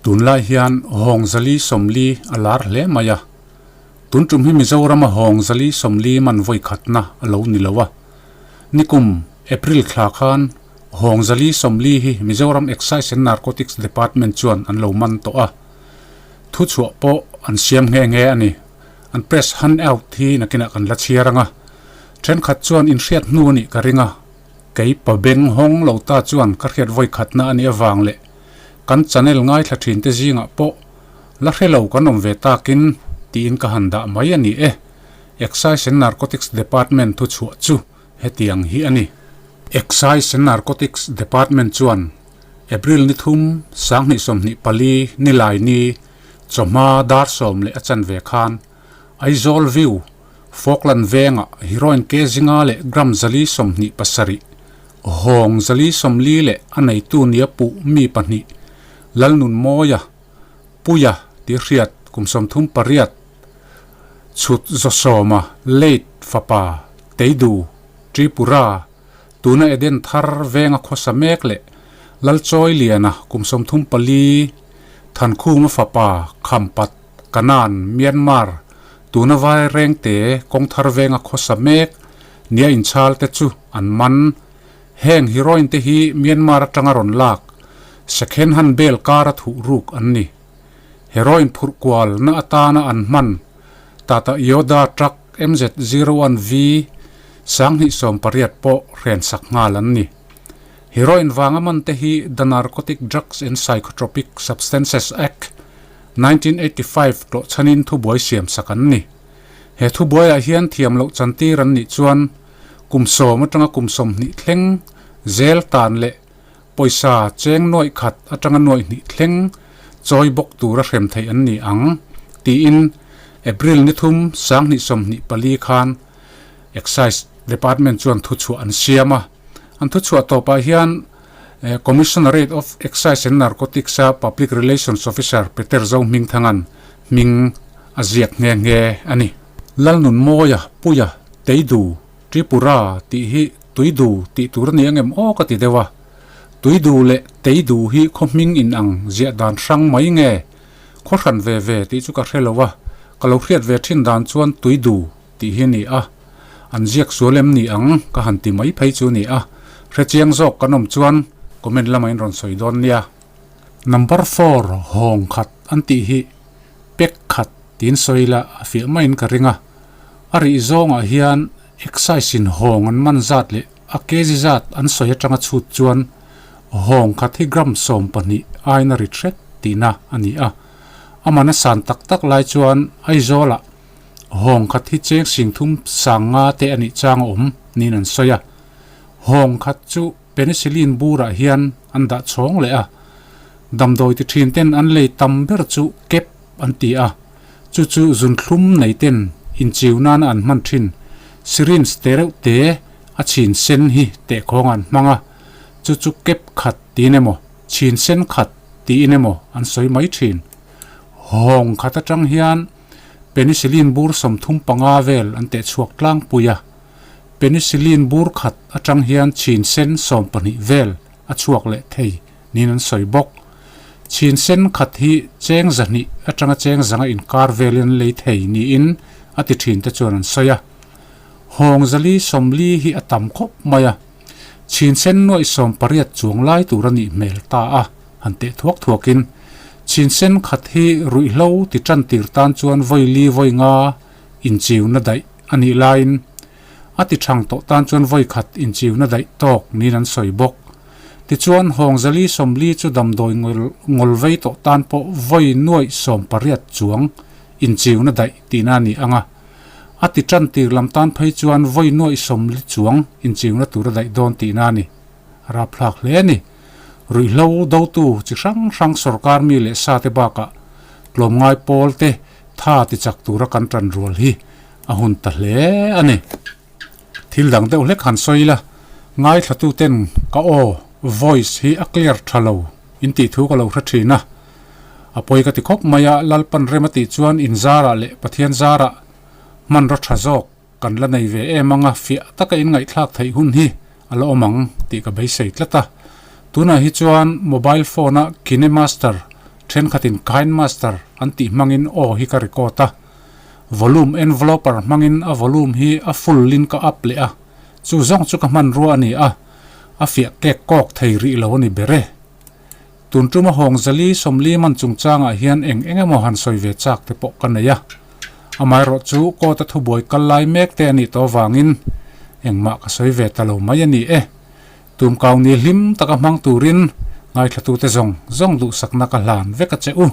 Tunlai hian Hawng Zali 40 a lar hle mai a. Tun tum hi Mizorama Hawng Zali 40 man vawi khatna a lo ni lo a. Nikum April thla khan Hawng Zali 40 hi Mizoram Excise and Narcotics Department chuan an lo man tawh a. Thuchhuah pawh an siam nghe nghe a ni. An press handout hi nakinah kan la chhiar ang a. Thenkhat chuan inhriat hnu a nih ka ring a. Kei pa beng hawng lo ta chuan ka hriat vawi khatna a nih avang leh kan channel ngaithla thin te zingah pawh la hre lo kan awm ve takin tiin ka han dah mai a ni e. Excise and Narcotics Department thuchhuah chu hetiang hi a ni. Excise and Narcotics Department chuan April ni thum 2024 nilai ni chawhma dar 10 leh a chanve khan Aizawl View Falkland vengah heroin ke zinga leh gram 427 Hawng 440 leh a neitu nia puh mi pahnih Lalnunmawia, Puia tih hriat kum 38, Chhut Zawsawma, Late fapa, Teidu, Tripura, tuna Eden thar venga khawsa mek leh Lalchawi Liana kum 34, Thankhunga fapa, Khampat, Kanan, Myanmar, tuna vai rengte kawng thar venga khawsa mek nia inchhal te chu an man. Heng heroin te hi Myanmar atanga rawn lak second hand bel kara thuh ruk an ni. Heroin phurh kual na atana an hman Tata Yoda truck MZ01V 2018 pawh hren sak nghal an ni. Heroin vanga man te hi The Narcotic Drugs and Psychotropic Substances Act, 1985 tlawh chhanin thubuai siam sak an ni. He thubuaiah hian thiam loh chantir an nih chuan kum 10 atanga kum 20 thleng zel tan leh pawisa cheng nuaih khat atanga nuaih hnih thleng chawi bawk tura hrem theih an ni ang tiin April ni thum 2024 khan Excise Department chuan thuchhuah an siam a. An thuchhuah tawpah hian Commissionerate of Excise and Narcotics a Public Relations Officer Peter Zohmingthanga'n hming a ziak nghe nghe a ni. Lalnunmawia, Puia, Teidu, Tripura tih hi Tuidu tih tur a ni ang em aw ka ti deuh a. Tuidu leh Teidu hi khaw hming in ang ziah dan hrang mai nge? Khaw hran ve ve tih chu ka hre lo a, ka lo hriat ve thin dan chuan Tuidu tih hi a ni a. An ziak sual em ni ang ka han ti mai phei chu a ni a, hrechiang zawk kan awm chuan comment lamah in rawn sawi dawn nia. Number four hawng khat an tih hi pek khat tiin sawi la a fiah maiin ka ring a, a rih zawngah hian excise in hawng an man zat leh a kg zat an sawi atanga chhut chuan hawng khat hi gram 12 aiin a rit hret tihna a ni a, a man a san tak tak lai chuan Aizawlah Hawng khat hi cheng sing thum sang nga te a nih chang a awm niin an sawi a. Hawng khat chu penicillin burah hian an dah chhawng leh a. Damdawi ti thin ten an lei tam ber chu kep an ti a. Chu chu zunthlum nei ten inchiu nana an hman thin syringe te reuh te a chhin sen hi tehkhawng an hmang a. Chu chu kep khat tiin emaw chhin sen khat tiin emaw an sawi mai thin. Hawng khat atang hian Penicillin bur 35 vel an teh chhuak tlangpui a, penicillin bur khat atang hian chhin sen 12 vel a chhuak leh thei niin an sawi bawk. Chhin sen khat hi cheng 200 atanga cheng 100 inkar velin an lei thei niin a ti thin te chuan an sawi a. Hawng 440 hi a tam khawp mai a, chhin sen nuaih 18 chuang lai tur a nih hmel ta a. Han teh thuak thuakin, Chhin sen khat hi ruihhlo ti tan tir tan chuan vawi li vawi nga inchiuna daih a nih laiin a ti thang tawh tan chuan vawi khat inchiuna daih tawk niin an sawi bawk. Tichuan, hawng 440 chu damdawi ngawl vei tawh tan pawh vawi nuaih 18 chuang inchiuna daih tihna a ni ang a. A ti tan tir lam tan phei chuan vawi nuaih 40 chuang inchiuna tur a daih dawn tihna a ni. Rapthlak hle a ni. Ruihhlo dotu chi hrang hrang sorkar mi leh sa te bakah tlawmngai pawl te tha ti chak tura kan tan rual hi a hun ta hle a ni. Thil dang deuh hlek han sawi ila, ngaithlatu ten ka aw, voice, hi a clear tha lo in tih thu ka lo hre thin a. A pawi ka ti khawp mai a, Lalpan rem a tih chuan in zarah leh Pathian zarah hmanraw tha zawk Kan la nei ve em anga fiah taka in ngaihthlak theih hun hi a la awm ang tih ka beisei tlat a. Tunah hi chuan mobile phone a KineMaster Thenkhatin KineMaster an tih hmangin aw hi ka record a. Volume enveloper hmangin a volume hi a full in ka up leh a, chu zawng chu ka hmanrua a ni a, a fiah kek kawk thei rih lo a ni ber e. Tun tuma hawng zali 40 man chungchangah hian eng eng emaw han sawi ve chak te pawh ka nei a. Amaherawh chu court a thubuai kal lai mek te a nih tawh avangin engmah ka sawi ve ta lo mai a ni e. Tumkau ni hlim taka hmang turin ngaithlatute zawng zawng duhsakna ka hlan vek a che u.